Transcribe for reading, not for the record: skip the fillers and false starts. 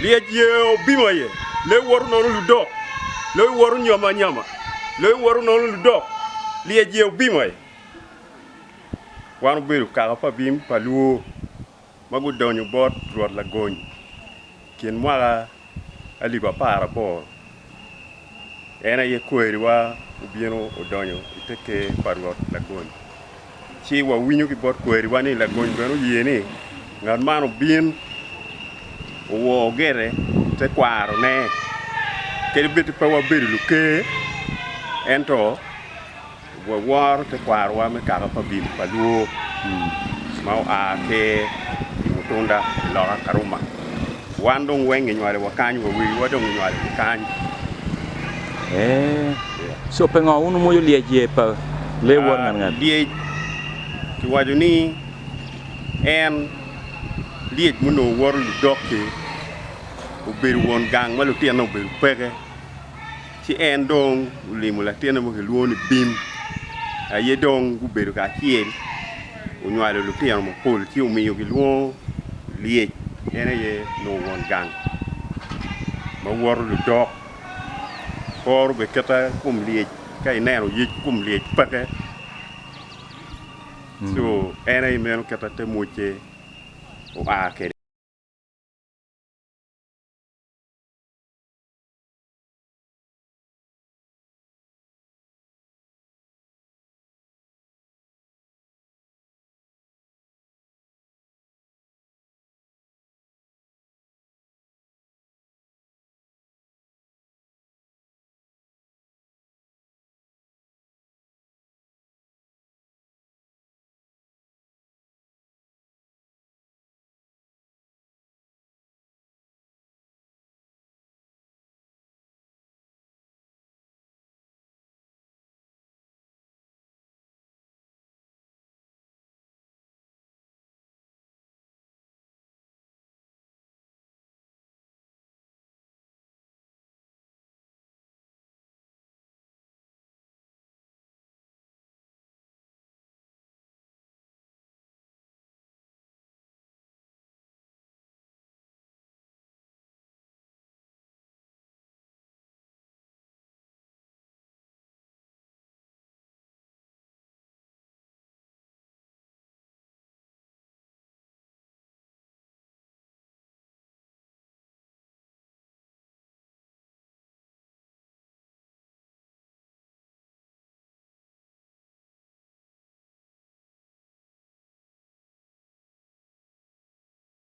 Lyec ye obimo aye, lee woto nono ludok, lee woto nyom anyoma, lee woto nono ludok, lyec ye obimo aye. Wan obedo kaka pa bim pa lwor ma gudonyo bot Rwot Lagony kin mwaka alip aparaboro. En aye kweriwa obino odonyo i te ker pa Rwot Lagony. Ci wawinyo ki bot kweriwa ni Lagony bene oye ni ngat man obin owor gire tekwarone. Kadi bed pe wabedo luker, ento Waworo tekwarowa me kaka pa bim pa Luo ma oa ki i Mutunda i loka Karuma. Wan dong weng ginywalowa kany, wa wegiwa dong ginywalogi kany. Ee, so pingo wun wumwoco lyec ye pa lee wot ngat ngat? Lyec kiwaco ni en lyec munongo woto ludok-ki obedo won gang ma lutinone obedo peke. Ci en dong olimo latinne ma kilwongo ni Bim, aye dong gubedo kacel, onywalo lutino mapol ci omiyo gilwongo Lyec, en aye onongo won gang ma woto ludok. Koro bene kite kom lyec ka ineno yec kom lyec peke, co en aye meno kite te mwocce oa kwede.